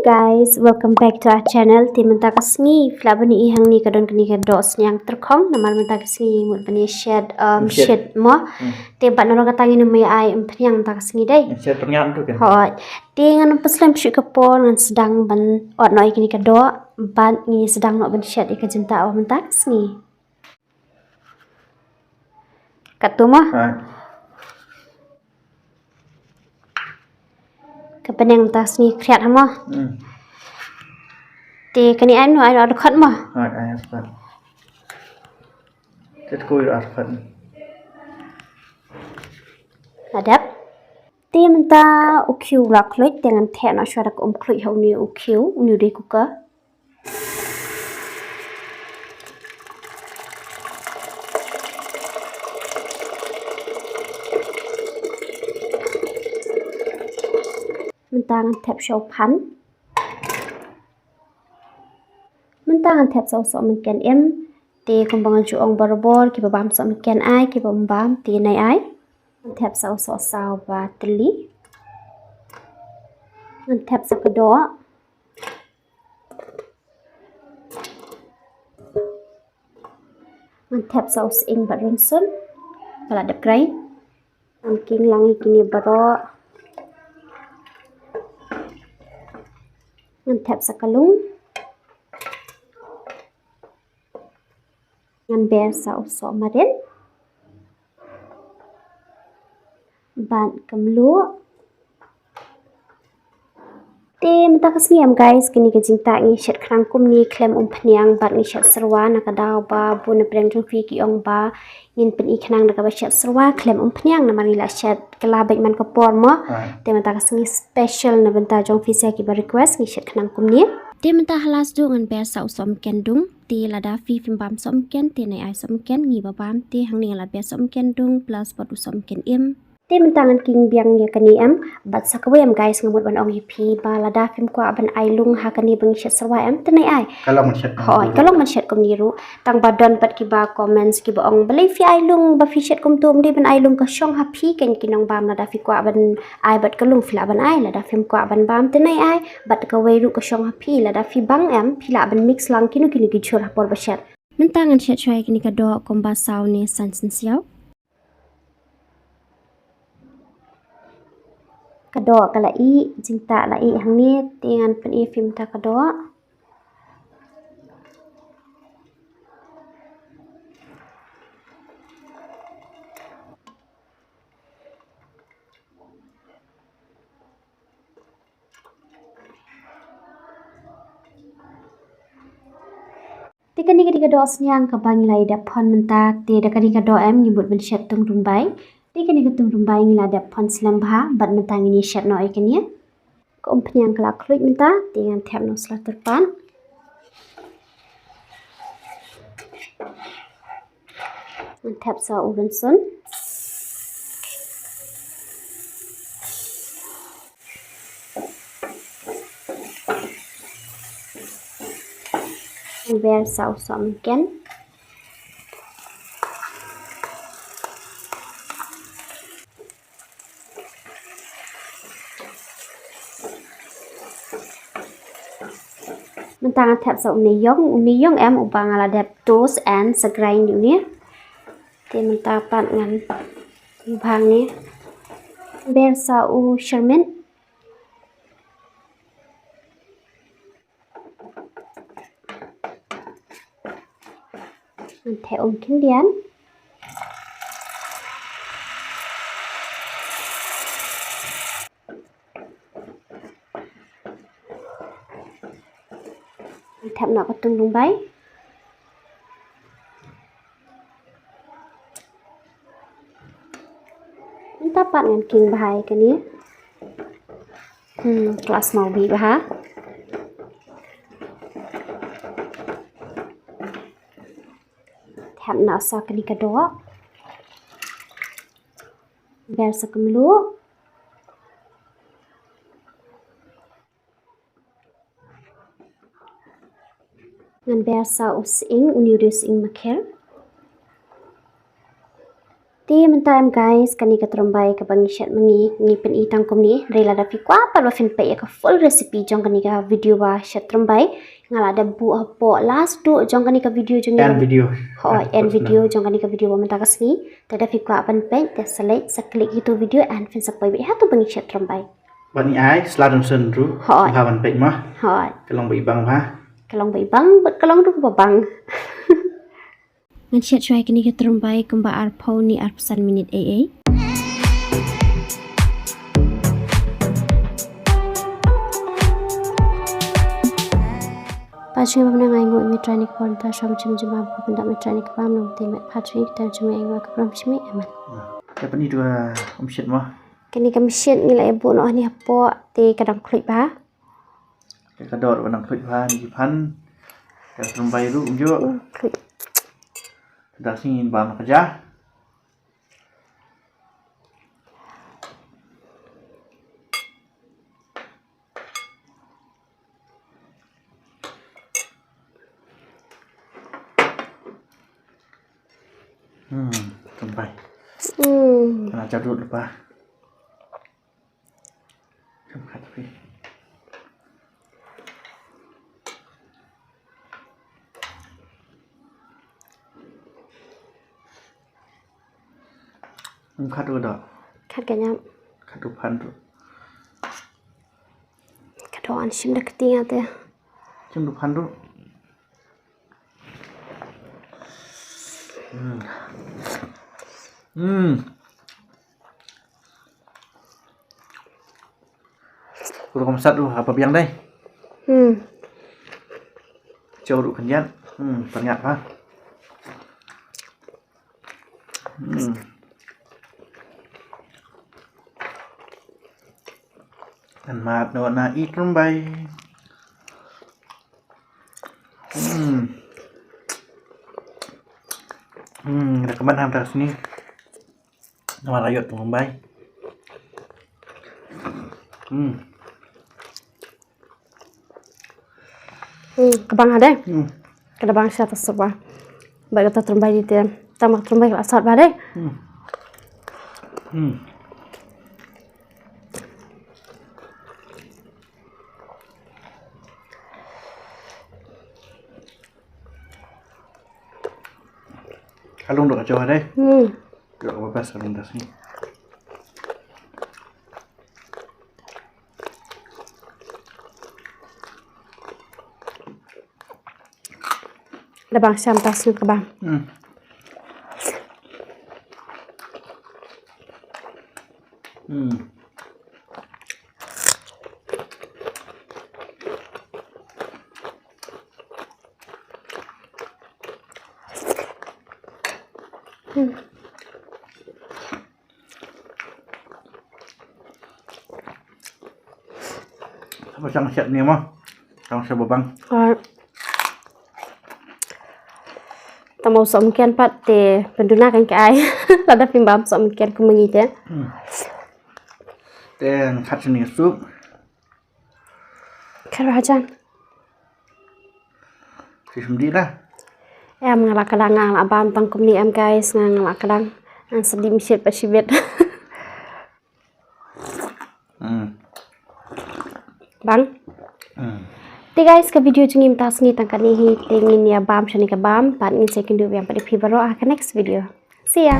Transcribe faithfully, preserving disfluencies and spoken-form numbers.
Guys, welcome back to our channel. Te mynta ka sngi phi lah ban ïohi hangne ka don kane ka doh sniang tyrkhong, namar mynta ka sngi mut ban ïa shet, um, shet mo. Te bad nalor kata ngin ym ai umphniang mynta ka sngi dei. Shet pyngan tu kan. Hooid. Te ngan ym pynslem shuh ka por, ngan sdang ban ot noh ïa kane ka doh bad ngin sdang noh ban shet ïa ka jingtah mynta ka sngi. Katto mo? Ka bneng mynta sngi khriat ha mo? Te kane ai no, ai no dkhot mo? Ai no dkhot. Te tkui ar dkhot. La dep. Te mynta u khiew la khluit, te ngan theh noh shuwa da ka um khluit ha une u khiew, une u dei cooker. Mynta ngan thep sha u phan. Mynta ngan thep sa u sohmynken im. Te kumba nga ju ong barabor, kiba bam sohmynken ai, kiba ym bam te nai ai. Ngan thep sa u sohsaw ba tylli. Ngan thep sa ka doh. Ngan thep sa u sying bad rynsun ba la dep krai. Ngan king lang ïa kine baroh. Ngan thep sa ka lung. Ngan ber sa u sohmarit bad ka mluh. Te mynta ka sngi em guys, kane ka jingtah ngi shet khnang kumne khlem umphniang bad ngi shet syrwa, na ka daw ba bun na pdeng jong phi ki ong ba ngin pyni khnang da kaba shet syrwa khlem umphniang, namar ngi la shet kylla beit man ka por mo. Te mynta ka sngi special na bynta jong phi sa kiba request ngi shet khnang kumne. Te mynta ha last duh ngan ber sa u sohmynken dung. Te lada phi phim bam sohmynken te nai ai sohmynken, ngi ba bam te hangne nga la ber sohmynken dung plus bad u sohmynken im. Te mynta ngan king biang ïa kane em, bad sa kawei em guys, nga mut ban ong ïa phi ba lada phim kwah ban ai lung ha kane ba ngi shet syrwa em, te nai ai. Ka long ban shet kumne ruh. Hooid, ka long ban shet kumne ruh. Tang ba don pat kiba comments kiba ong balei phi ai lung, ba phi shet kumto, ym dei ban ai lung, ka shong ha phi kein ki nongbam, lada phi kwah ban ai bad ka lung phi lah ban ai, lada phim kwah ban bam te nai ai. Bad kawei ruh ka shong ha phi, lada phi bang em phi lah ban mix lang kino kino ki jhur ha por ba shet. Mynta ngan shet shuwa ïa kane ka doh kumba saw ne san sien siaw. Ka doh ka la ih, jingtah la ih hangne, te ngan pyni ïa phi mynta ka doh. Te kane ka dei ka doh sniang kaba ngi la ïa dep phon mynta, te da kane ka doh em ngi mut ban shet tung rymbai. Te kane ka tung rymbai ngi la dep phon slem bha, bad mynta ngin ïa shet noh ïa kane. Ka umphniang ka la khluit mynta, te ngan thep noh sa la tyrpad. Ngan thep sa u rynsun. Ngan ber sa u sohmynken. Mynta ngan thep sa une ïong, une ïong em uba nga la dep toast and sa grind une. Te mynta pat ngan bhang ne. Ber sa u syrmit. Ngan theh um khyndiat. Ngan thep noh ka tung rymbai. Mynta pat ngan king bha ïa kane. Hmm, ka la smaw bha. Thep noh sa kane ka doh. Ber sa ka mluh. Ngan ber sa u sying, une u dei u sying makher. Te mynta em guys, kane ka tyrmbai kaba ngi shet ma ngi, ngi pyni tang kumne. Hynrei lada phi kwah pat ba phin peit ïa ka full recipe jong kane ka video ba shet tyrmbai, nga la dep buh hapoh last duh jong kane ka video jong ngi. End video. Hooid, end video jong kane ka video ba mynta ka sngi. Te lada phi kwah ban peit, te sa leit sa click ïa tu video and phin sa poi beit ha tu ba ngi shet tyrmbai. Bad ngi ai sla dang shen ruh. Hooid. Bha ban peit ma. Hooid. Ka long ba ibang bha. Ka long ba ibang, bad ka long ruh ba bang. Ngan shet shuwa ïa kane ka tyrmbai kumba arphew ne arphew san minit ei ei. Pat shuwa ba nang ai nguh ïa me Trai ne ka por mynta shuwa ba shim jingmut ba pyndap me Trai ne ka bam nong te me pat shuwa ïa ka tyrmbai jong me ai nguh ka bam shim me amen. Te pyni tu ka umshet ma. Kane ka mshet ngi la ïa buh noh hangne hapoh te ka dang khluit bha. Te ka doh ruh ka dang khluit bha, ngi phan. Ka tyrmbai ruh kumjuh. Hmm, khluit. Da sngi ngin bam ka ja. Hmm, tyrmbai. Hmm. Ka la jaw dud lypa. Kham khat phi. Kham khat ruh ka doh. Khat ka ñiam. Khat ruh phan ruh. Ka doh, ngan shim da ka kti nga te. Shim ruh phan ruh. Hmm. Hmm. Ruh kam sat ruh, haba biang dei. Hmm. Jaw ruh khyndiat. Hmm, pynïap ha. Hmm. Ngan mad noh na i tyrmbai. Hmm. Hmm, recommend ha mynta ka sngi. Namar la ïoh tyrmbai. Hmm. Hmm, ka bang ha dei. Hmm. Ka da bang sha ta sop ba. Ba kata tyrmbai dei te. Tang ba tyrmbai ka la sat bha dei. Hmm. Hmm. Ka long doh ka jaw ha dei. Hmm. Ka long ba best ka long da sngi. Da bang sham ta sngi ka bang. Hmm. Hmm. Hmm. Sngewbha shang shet ne mo. Shang shet ba bang. Tang mo sohmynken pat te pynduna kan ka ai. Lada phim bam sohmynken kum ma ngi te. Hmm. Te khat shane soup. Khat ba hajan. Te shim dih da. Em, nga la kdang nga la bam tang kumne em guys, nga nga la kdang. Ngan sa dih mynshet pat shibit. Hmm. Bang. Hmm. Te guys, ka video jong ngi mynta sngi tang kane hi, te ngin ïa bam shane ka bam, pat ngin sa ïakynduh biang pat ïa phi baroh ha ka next video. See ya.